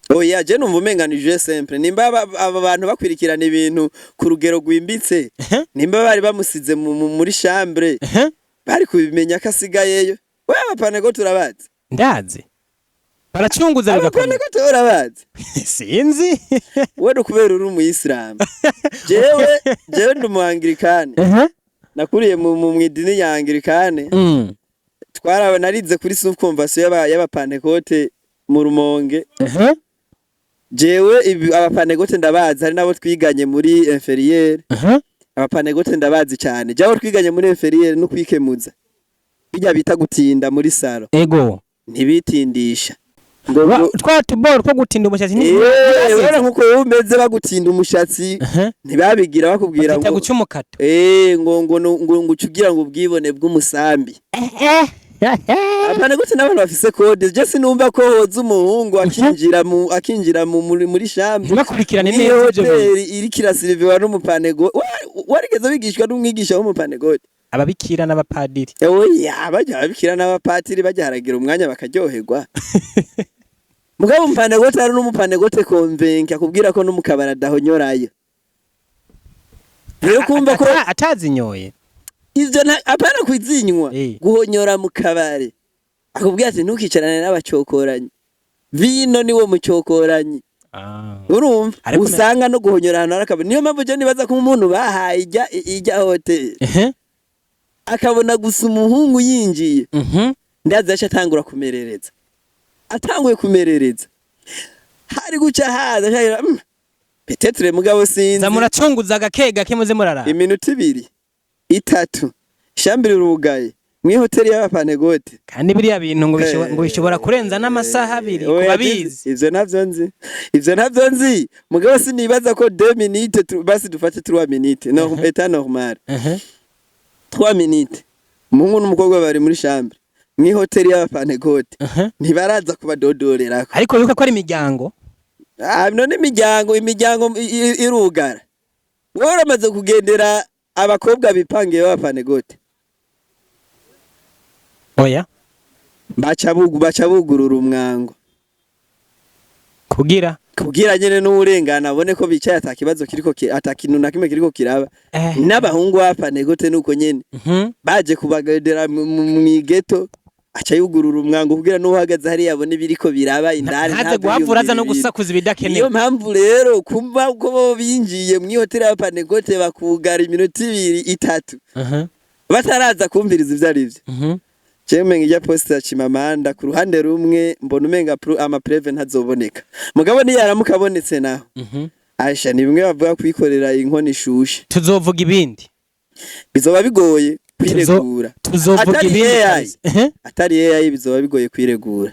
Oya, je numva umenga ni jeu simple. Nimba aba bantu bakwirikirana ibintu ku rugero rwimbitse, nimba bari bamusize muri chambre, bari kubimenya ko asigayeyo. We abapane ko turabazi. Ndazi baracunguza Abapane bigakomera. ko turabazi. Sinzi. We ni ukubera uri umuyisilamu, jewe ndi umuangirikane. Nakuriye mu idini ya angirikane. Twarawe narize kuri sous convention y'abapantekote mu Rumonge. Jewe abapantekote ndabazi, hari nabo twiganye muri inférieur. Abapantekote ndabazi cyane. Jewe twiganye muri inférieur no kwikemuza bijya bita gutinda muri salon. Ntibitindisha ngo Twa tuboro two gutinda umushatsi urabona nkuko wowe umeze bagutinda umushatsi. Ntibabigira bakubwira babyita ngo guca umukato. Ngo ucugira ngo ubwibone bw'umusambi. Abapantekote n'abantu bafise code. Je sinumva ko hoza umuhungu akinjira mu muri chambre Ntibakurikirane n'iyo neza ivyo bintu. Hoteli iriko irasiriviwa n'umupanego. Warigeze wigishwa n'umwigisha w'umupanegote? Ababikira n'abapadiri. Oya, bajya ababikira n'abapatiri bajya haragira umwanya bakaryoherwa. Mugabo umupanegote, hari n'umupanegote convaincu akubwira ko no mu kabari adahonyorayo. Rero kumva ko Atazinyoye. Ivyo apana kwizinywa, guhonyora mu kabari. Akubwira ati ntukicarane n'abacokoranyi, vino niwe mucokoranyi. Urumva? Ariko Usanga no guhonyora ahantu hari akabari. Niyo mpamvu je nibaza ko umuntu bahaye ijya hoteli, akabona gusa umuhungu yinjiye, ndazi yaca atangura kumerereza. Atanguye kumerereza, hari guca haza ashaka, peut-être, mugabo sinzi. Za muracunguza gake gake, muze muraraba. Iminota 2, 3, chambre irugaye mw'ihoteli y'abapanegote. Kandi biriya bintu ngo bishobora kurenza n'amasaha 2 ku Oya, babizi. Ivyo ntavyo nzi, ivyo ntavyo nzi, mugabo sinibaza ko 2 minutes, basi dufate 3 minutes, no état normal, 3 minutes, umuhungu n'umukobwa bari muri chambre mw'ihoteli y'abapanegote, ntibaraza kubadodorerako. Ariko yuko ko ari imiryango. Ah, none imiryango irugara. Wowe uramaze kugendera abakobwa bipangiye b'abapanegote? Oya. Baca bugurura umwango. Kugira Kugira nyene n'uwurengana abone ko bicaye ata kibazo kiriko, ata kintu na kimwe kiriko kiraba. N'abahungu b'abapanegote nuko nyene baje kubagendera mw'igeto, aca yugurura umwango kugira n'uhagaze hariya abone ibiriko biraba indani. Ntaze Ntave guhavura aza no yumvira ibintu. gusakuza Niyo ibidakenewe. mpamvu rero kumva ko bo binjiye mw'ihoteli y'abapanegote bakugara iminota 2, 3, bataraza kumviriza ivyo ari vyo. Jewe umenga irya poste ya Chimamanda, ku ruhande rumwe mbona umenga ama preuves ntazoboneka, mugabo niyaramuka abonetse naho, Aisha, ni bimwe bavuga kwikorera inkono ishushe. Tuzovuga ibindi. Bizoba bigoye kwiregura. Tuzovuga Atari ibindi AI. kabisa. Atari AI, bizoba bigoye kwiregura.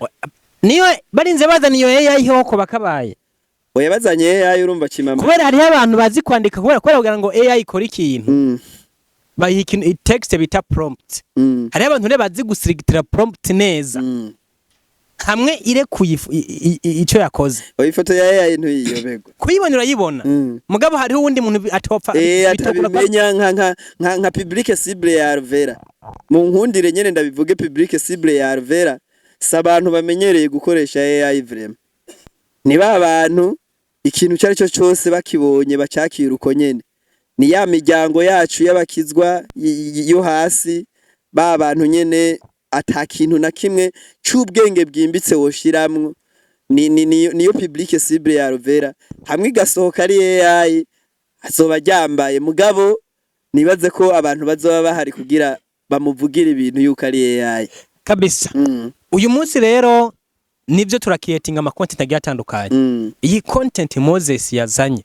Niyo barinze bazana iyo AI hoko bakabaye. Oya, bazanye AI, urumva Chimamanda. Kubera hariho abantu bazi kwandika, kubera kugira ngo AI ikore ikintu, bayiha ikintu, text bita prompt. Hariho abantu rero bazi gusirigitira prompt neza, hamwe irekuye ico yakoze. Oya, ifoto ya AI ntuyiyobegwa. Kuyibona urayibona, mugabo hariho uwundi muntu atopfa bitokura. Atabimenya nka public cible ya Alvera. Mu nkundire nyene ndabivuge, public cible ya Alvera si abantu bamenyereye gukoresha AI vraiment. Ni ba bantu ikintu icyo ari cyo cyose bakibonye bacakira uko nyene. Ni ya miryango yacu y'abakizwa yo hasi, ba bantu nyene ata kintu na kimwe c'ubwenge bwimbitse woshiramwo. Ni niyo public cible ya Alvera. Hamwe igasohoka ari AI, azoba ryambaye. Mugabo nibaze ko abantu bazoba bahari kugira bamuvugire ibintu yuko ari AI. Kabisa. Uyu munsi rero nibyo, turacreatinga ama content agiye atandukanye. Iyi content Moses yazanye,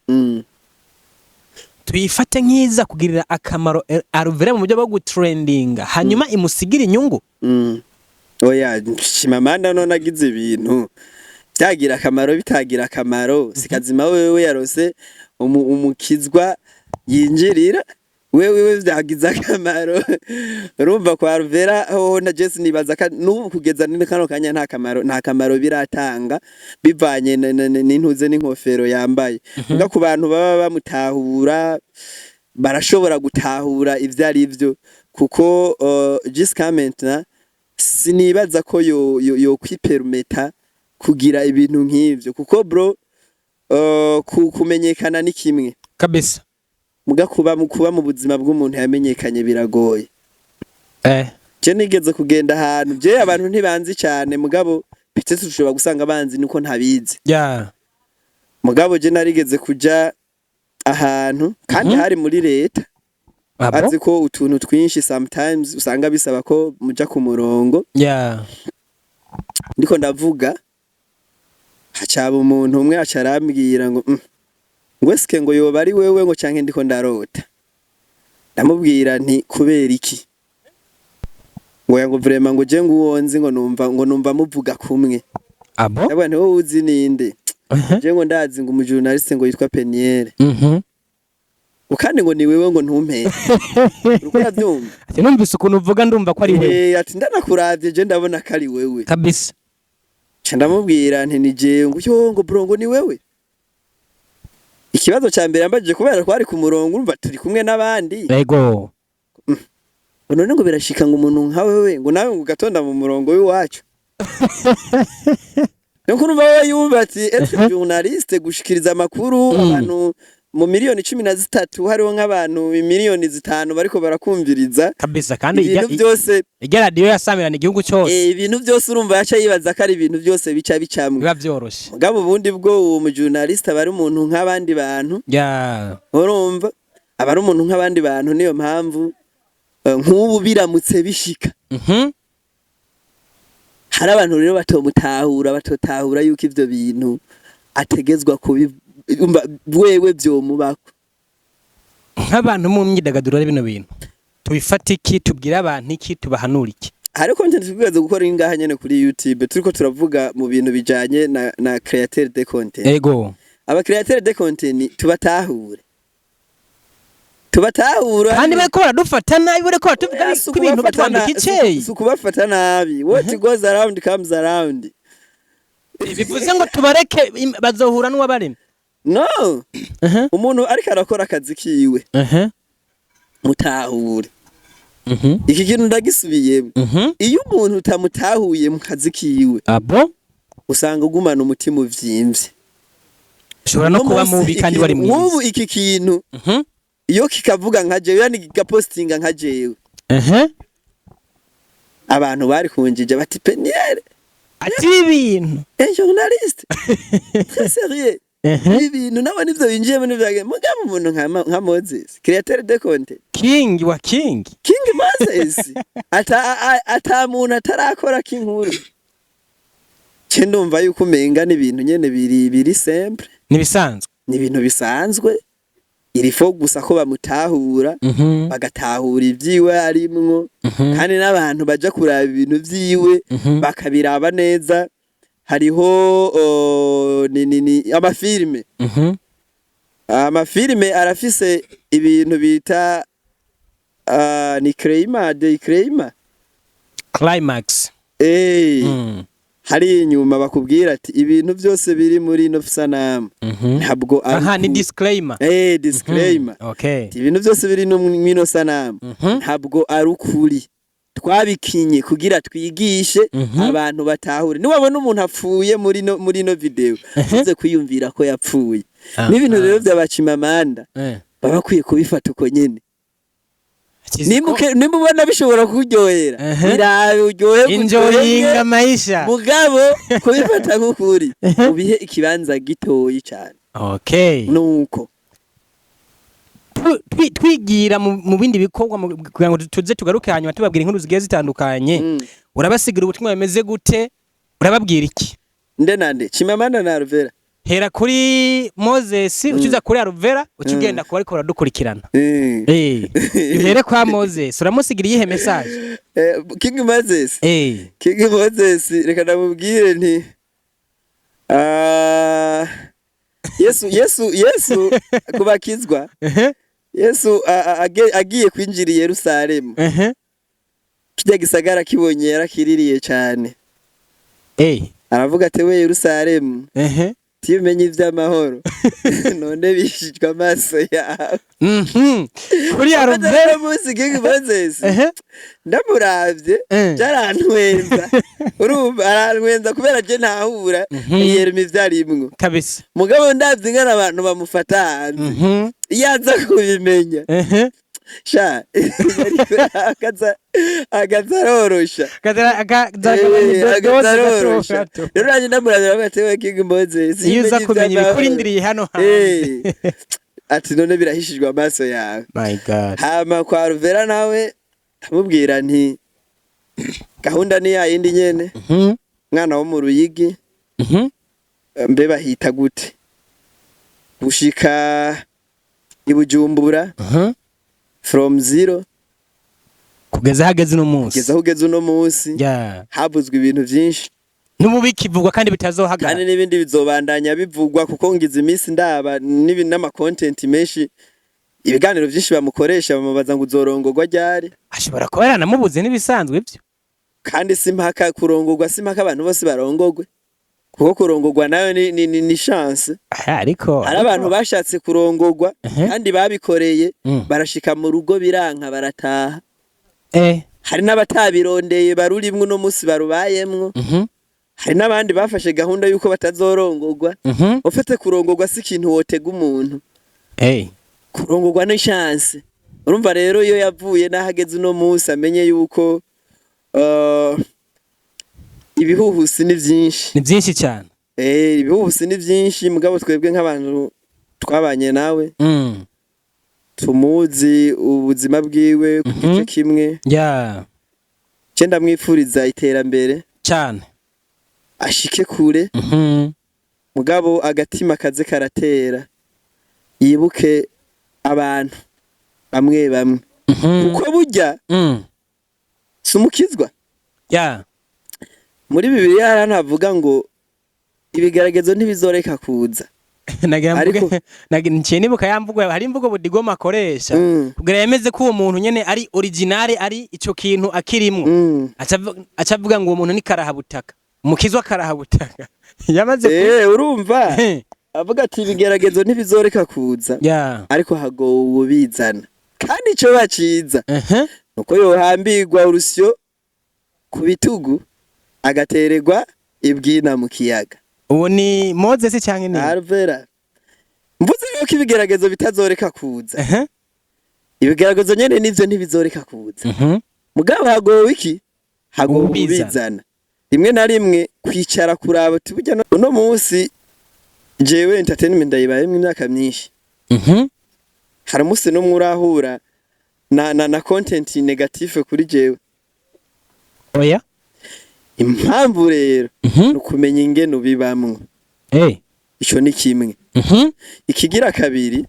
tuyifate nk'iza kugirira akamaro Alvera mu buryo bwo gutrendinga, hanyuma imusigire inyungu. Oya, Chimamanda none agize ibintu byagira akamaro, bitagira akamaro, sikazima. Wewe yarose umukizwa yinjirira wewe vyagize akamaro. Urumva kwa Alvera hoho na Jesse, nibaza ka n'ubu kugeza ni kano kanya nta kamaro biratanga, bivanye n'intuze n'inkofero yambaye. Muga ku bantu baba bamutahura, barashobora gutahura ivyo ari vyo, kuko jusqu'à maintenant sinibaza ko yo kwipermeta kugira ibintu nk'ivyo, kuko bro, kumenyekana ni kimwe, muga kuba mu buzima bw'umuntu yamenyekanye biragoye. Je nigeze kugenda ahantu, je abantu ntibanzi cyane, mugabo peut-être ushobora gusanga banzi nuko ntabizi. Mugabo je narigeze kuja ahantu kandi hari muri leta. Abo? Azi ko utuntu twinshi sometimes usanga bisaba ko muja ku murongo. Ndiko ndavuga, hacaba umuntu umwe aca arambwira ngo ngo eske ngo yoba ari wewe, ngo canke ndiko ndarota? Ndamubwira nti: "Kubera iki?" Ngo ya, ngo vraiment, ngo je nguwo nzi, ngo numva muvuga kumwe. Abo? Ndabona nti: "Wowe uzi ninde?" Je ngo ndazi ngo umujournaliste ngo yitwa Peniel, ngo kandi ngo ni wewe, ngo ntumpere. Uriko uravyumva? Ati: "Numvise ukuntu uvuga, ndumva ko ari wewe." Eh, ati: "Ndanakuravye je, ndabona ko ari wewe." Ca ndamubwira nti: "Ni jewe." Ngo: "Yo," ngo, "bro," ngo, "ni wewe." Ikibazo ca mbere yambajije, kubera twari ku murongo, urumva turi kumwe n'abandi, ngo none ngo birashika ngo umuntu nka wewe, ngo nawe ngo ugatonda mu murongo w'iwacu? Nuko urumva wewe yumva ati être journaliste, gushikiriza amakuru abantu mu miliyoni 13, hariho nk'abantu miliyoni 5 bariko barakumviriza. Kabisa, kandi ibintu byose. Ijya radiyo yasamirana igihugu cyose. Ibintu byose, urumva yaca yibaza ko ari ibintu byose bica bicamwe. Biba byoroshe. Mugabo ubundi bwo uwo mujournaliste aba ari umuntu nk'abandi bantu. Urumva aba ari umuntu nk'abandi bantu, niyo mpamvu nk'ubu biramutse bishika, hari abantu rero batomutahura, batotahura yuko ivyo bintu ategezwa kubi, umva wewe vyomubako. Nk'abantu mu myidagaduro rero, bino bintu tubifata iki? Tubwire abantu iki? Tubahanura iki? Hariho content twibaza gukora ingaha nyene kuri YouTube, turiko turavuga mu bintu bijanye na créateur de content. Aba créateur de content tubatahure, tubatahura. Kandi bariko baradufata nabi, bariko baratuvuga Si ko ibintu ukubafata batwambika iceyi. Si ukubafata nabi, what goes around comes around. Bivuze ngo tubareke, bazohura n'uwabaremye. No, umuntu ariko arakora akazi kiwe, mutahure. Iki kintu ndagisubiyemo: iyo umuntu utamutahuye mu kazi kiwe, abo usanga ugumana umutima uvyimbye. Ushobora no Uno kuba munsi mubi kandi wari nk'ubu mwiza. iki kintu iyo kikavuga nka jewe, yani kigapostinga nka jewe, abantu bari kunjija bati: "Peniel," ati ibintu "un journaliste très sérieux." Ibintu nabo nivyo binjiyemo, nivyo. Mugabo umuntu nka Moses, créateur de content, King wa king. King Moses, ata muntu atarakora k'inkuru. Ce ndumva yuko umenga n'ibintu nyene biri simple. Nibisanzwe. Ni ibintu bisanzwe, irifo gusa ko bamutahura, bagatahura ivyiwe arimwo, kandi n'abantu baja kuraba ibintu vyiwe bakabiraba neza. Hariho ni amafilime. Amafilime arafise ibintu bita ni climax de climax. Climax. Hari inyuma bakubwira ati ibintu byose biri muri ino sanamu ntabwo ari Aha ni disclaimer. Disclaimer. Ati, ibintu byose biri no mwino sanamu ntabwo ari ukuri, twabikinye kugira twigishe abantu batahure. Niwabona umuntu apfuye muri no video, uze kwiyumvira ko yapfuye. N'ibintu rero by'abacimamanda baba bakwiye kubifata uko nyene. Nimba ubona bishobora kuryohera, birabe uryohe. Enjoyinga maisha. Mugabo kubifata nk'ukuri, ubihe ikibanza gitoyi cyane. Nuko Twigira mu bindi bikorwa kugira ngo tuze tugaruke hanyuma tubabwira inkuru zigiye zitandukanye. Urabasigira ubutumwa bimeze gute? Urababwira iki? Nde nande? Chimamanda na Alvera? Hera kuri Moses, ucuza kuri Alvera, uca ugenda kuba ariko baradukurikirana. Uhere kwa Moses, uramusigira iyihe message? King Moses. King Moses, reka ndamubwire nti Yesu, Yesu, Yesu kubakizwa. Yesu agiye kwinjira i Yerusalemu, kirya gisagara kibonye yarakiririye cyane. Aravuga ati: "We Yerusalemu, tiyo umenye ivy'amahoro, none bishijwe amaso yawe." Kuri Alvera? Uno munsi King Moses ndamuravye, byarantwenza. Urumva, arantwenza kubera je ntahura yerema ivyarimwo. Mugabo ndavye ingene abantu bamufata hanze, iyo aza kubimenya, sha, akaza arorosha. Akaza arorosha. Rero nanjye ndamuravye, ndavuga ati: "We King Moses, iyo uza umenye kumenya ivy'amahoro." ibikurindiriye hano hanze. Ati none birahishijwe amaso yawe. My God. Hama kwa Ruvera nawe ndamubwira nti gahunda ni yayindi nyene. Mwana wo mu Ruyigi, mbe bahita gute, gushika i Bujumbura, from zero kugeza hageze uno munsi. Kugeza aho ugeze uno munsi. Havuzwe ibintu vyinshi. N'ubu bikivugwa kandi bitazohagarara. Kandi n'ibindi bizobandanya bivugwa, kuko ngize iminsi ndaba n'ama content menshi, ibiganiro vyinshi bamukoresha, bamubaza ngo uzorongorwa ryari. Ashobora kuba yaranamubuze, n'ibisanzwe ibyo. Kandi si mpaka kurongorwa, si mpaka abantu bose barongorwe, kuko kurongorwa nayo ni chance. Ah, ariko Hari abantu bashatse kurongorwa kandi babikoreye, barashika mu rugo biranka, barataha. Hari n'abatabirondeye barurimwo uno munsi barubayemwo. Hari n'abandi bafashe gahunda yuko batazorongorwa. Ufite kurongorwa si ikintu wotega umuntu. Kurongorwa ni chance. Urumva rero, iyo yavuye n'aho ageze uno munsi, amenye yuko ibihuhusi ni vyinshi. Ni byinshi cyane. Ibihuhusi ni vyinshi, mugabo twebwe nk'abantu twabanye nawe, tumuzi ubuzima bwiwe ku gice kimwe, ce ndamwifuriza iterambere, cyane, ashike kure. Mugabo agatima kaze karatera, yibuke abantu bamwe bamwe, kuko burya si umukizwa. Muri Bibiliya hari ahantu havuga ngo ibigeragezo ntibizoreka kuza. Nagira mvuge, Ariko nciye nibuka ya mvugo, hari imvugo Budigoma akoresha kugira yemeze ko uwo muntu nyene ari originale, ari ico kintu akirimwo. Aca avuga ngo uwo muntu ni karahabutaka, umukizwa karahabutaka yamaze Urumva, avuga ati ibigeragezo ntibizoreka kuza, ariko hagowe uwubizana. Kandi ico baciza nuko yohambirwa urusyo ku bitugu, agatererwa ibwina mu kiyaga. Uwo ni Moses canke ni Alvera. Mvuze yuko ibigeragezo bitazoreka kuza, ibigeragezo nyene nivyo ntibizoreka kuza, mugabo hagowe iki? Hagowe Uwubizana. ubizana. Rimwe na rimwe kwicara kuraba uti burya uno munsi jewe entertainment ndayibayemwo imyaka myinshi, hari umunsi n'umwe urahura na content négative kuri jewe? Oya. Impamvu rero ni ukumenya ingene ubibamwo. Ico ni kimwe. Ikigira kabiri,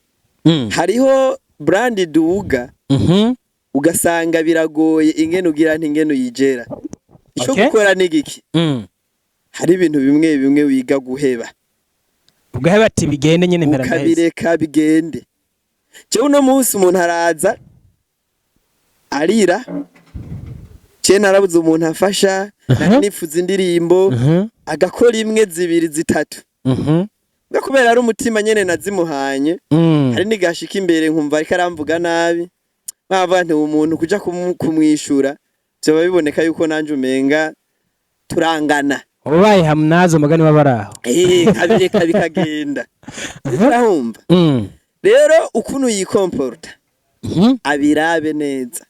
hariho brand duga, ugasanga biragoye ingene ugira nti ingene uyigera. Ico gukora ni giki? Hari ibintu bimwe bimwe wiga guheba. Ugaheba ati bigende nyene, mpera ndaheze. Ukabireka bigende. Jewe uno munsi umuntu araza arira, je narabuze umuntu afasha, nari nifuza indirimbo, agakora imwe, zibiri, zitatu. Mbwa kubera ari umutima nyene nazimuhanye, hari nigashika imbere nkumva ariko aramvuga nabi, nkavuga nti umuntu kuja kumwishura vyoba biboneka yuko nanje umenga turangana. Ubaye hamnazo mugani w'abaraho. Nkabireka bikagenda. Urahumva? Rero ukuntu yikomporta, abirabe neza,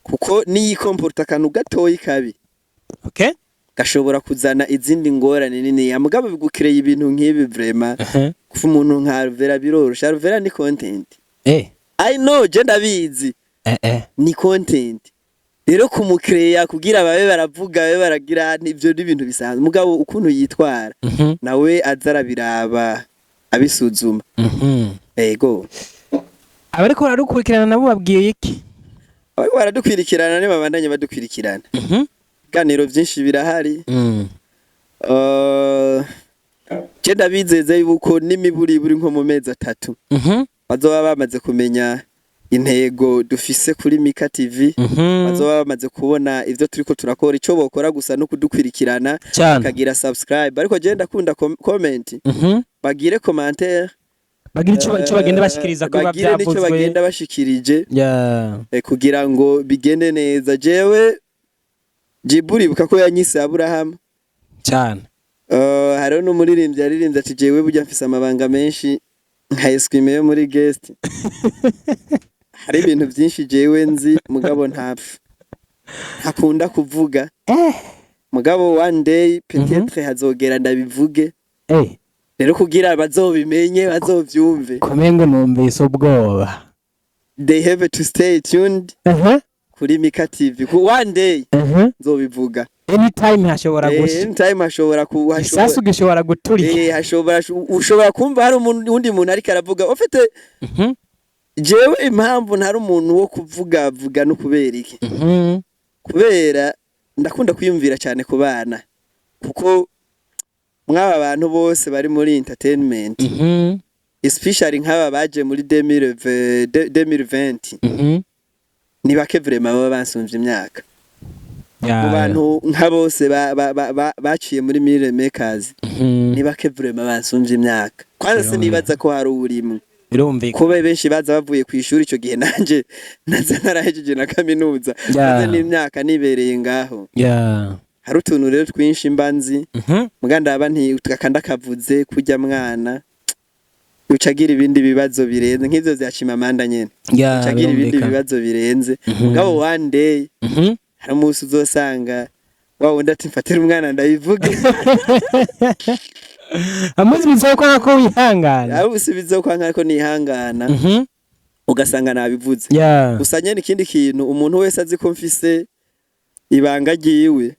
kuko niyikomporta akantu gatoyi kabi, gashobora kuzana izindi ngorane nini. Mugabo bigukireye ibintu nk'ibi, vraiment, kuva umuntu nka Alvera biroroshe. Alvera ni content. I know, je ndabizi. Ni content. Rero kumukireya kugira babe baravuga, babe baragira, nivyo n'ibintu bisanzwe. Mugabo ukuntu yitwara, nawe aza arabiraba, abisuzuma. Ego. Abariko baradukurikirana nabo babwiye iki? Abariko baradukwirikirana nibabandanye badukwirikirana. Ibiganiro vyinshi birahari. Je ndabizeza yuko n'imiburiburi nko mu mezi 3 bazoba bamaze kumenya intego dufise kuri Mika TV, bazoba bamaze kubona ivyo turiko turakora. Ico bokora gusa no kudukwirikirana, bakagira subscribe. Ariko je ndakunda comment, bagire commentaire. Bagira ico bagenda bashikiriza ko biba Bagire n'ico vyavuzwe. bagenda bashikirije, kugira ngo bigende neza. Jewe Jiburi ibuka ko yanyise Aburahamu. Cyane. Hariho n'umuririmbyi yaririmbye ati jewe burya mfise amabanga menshi nka eswime yo muri guest. Hari ibintu byinshi jewe nzi, mugabo ntapfa, ntakunda kuvuga. Mugabo one day peut-être hazogera ndabivuge. Rero kugira bazobimenye, bazovyumve, Kumengo numvise ubwoba. they have to stay tuned kuri Mika TV. Ku one day nzobivuga. Anytime hashobora gushya. Anytime hashobora ku hashobora Isasu gishobora guturika. Hashobora, ushobora kumva hari undi muntu ariko aravuga ufite. Jewe impamvu ntari umuntu wo kuvuga vuga no kubera iki? Kubera ndakunda kwiyumvira cyane ku bana, kuko mw'aba bantu bose bari muri entertainment, especially nk'aba baje muri 2020, ni bake vraiment baba bansumvye imyaka. Mu bantu nka bose baciye muri Mille Makers, ni bake vraiment bansumvye imyaka. Kwanza sinibaza ko hari uwurimwe. Kuba benshi baza bavuye ku ishuri ico gihe, nanje naza narahejeje na kaminuza, maze n'imyaka nibereye ngaho. Hari utuntu rero twinshi mba nzi, muga ndaba nti akanda kavuze kurya mwana uca agira ibindi bibazo birenze nk'ivyo vya Chimamanda nyene, uca agira ibindi bibazo birenze. Mugabo one day hari umunsi uzosanga wa wundi ati mfatira umwana ndabivuge. Amuzi bisaba ko nako wihangana. Aho usubiza ko nkariko nihangana, ugasanga nabivuze. Gusa nyene ikindi kintu, umuntu wese azi ko mfise ibanga ryiwe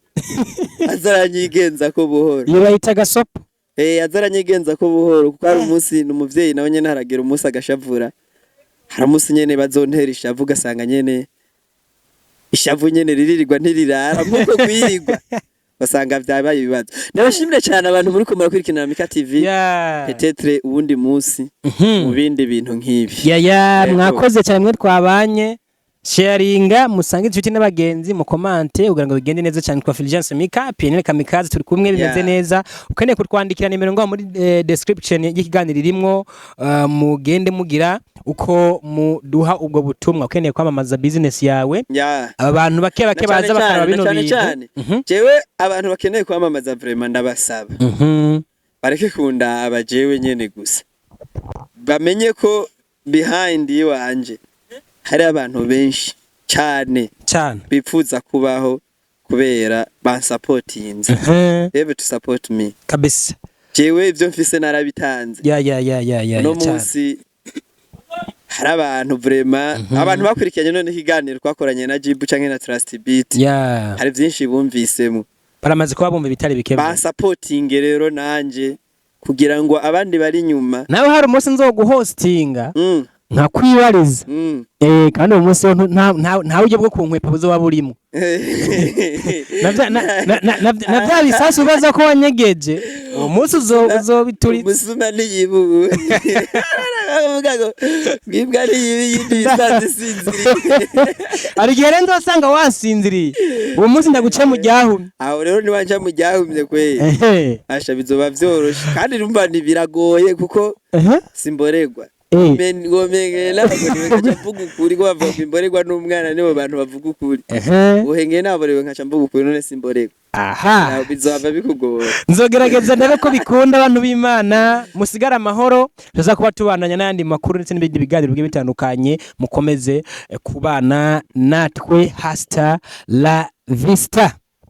aza aranyigenza ko buhoro. Iyo bayita gasopo. Aza aranyigenza ko buhoro, kuko hari umunsi ni umuvyeyi nawe nyene haragera umunsi agashavura. Hari umunsi nyene bazontera ishavu, ugasanga nyene ishavu nyene riririrwa ntirirara nkuko kwirirwa, basanga vyabaye ibibazo. Ndabashimire cyane abantu muri ko murakurikirana Mika TV. Peut-être uwundi munsi mu bindi bintu nk'ibi. Ya. Yego. Mwakoze cyane mwe twabanye. Sharinga, musange inshuti n'abagenzi, mukomante kugira ngo bigende neza cyane. Kwa Fulgence Mika, Pionnier Kamikaze, turi kumwe bimeze neza. Ukeneye kutwandikira, nimero ngaho muri description y'ikiganiro irimwo, mugende mugira uko muduha ubwo butumwa. Ukeneye kwamamaza business yawe, aba bantu bake bake Na cane baza bakaraba cane, bino na cane bintu. cane. Jewe abantu bakeneye kwamamaza, vraiment ndabasaba bareke kundaba jewe nyene gusa, bamenye ko behind iwanje hari abantu benshi cyane bipfuza kubaho kubera bansapotinze. They have to support me. Jewe ivyo mfise narabitanze. Ya. Uno Cyane. munsi hari abantu vraiment, abantu bakurikiranye none ikiganiro twakoranye na Jibu canke na Trust Beat, hari vyinshi bumvisemo. Baramaze kuba bumva ibitari bike. Bansapotinge rero nanje kugira ngo abandi bari inyuma. Nawe hari umunsi nzoguhostinga. Nkakwibariza. Kandi uwo munsi wo nta buryo bwo kunkwepa buzoba burimo. Na vya bisasu ubaza ko wanyegeje, uwo munsi uzobituritse. Umusuma ntiyibuwe, bavuga ngo bwibwa ntiyiba iyindi bisanzwe isinziriye. Hari igihe rero nzosanga wasinziriye, uwo munsi ndaguce mu ryahumye. Aho rero niwanja mu ryahumye kweri, asha bizoba vyoroshe, kandi rumva biragoye kuko simboregwa. Womenge naborewe nkaca mvuga ukuri, ko bavuga ngo imboregwa n'umwana nibo bantu bavuga ukuri. Uhengeye naborewe nkaca mvuga ukuri, none simboregwa? Aha. Bizohava bikugora. Nzogerageza ndabe ko bikunda. Abantu b'Imana, musigare amahoro, tuza kuba tubandanya n'ayandi makuru ndetse n'ibindi biganiro bigiye bitandukanye. Mukomeze kubana natwe. Hasta la vista.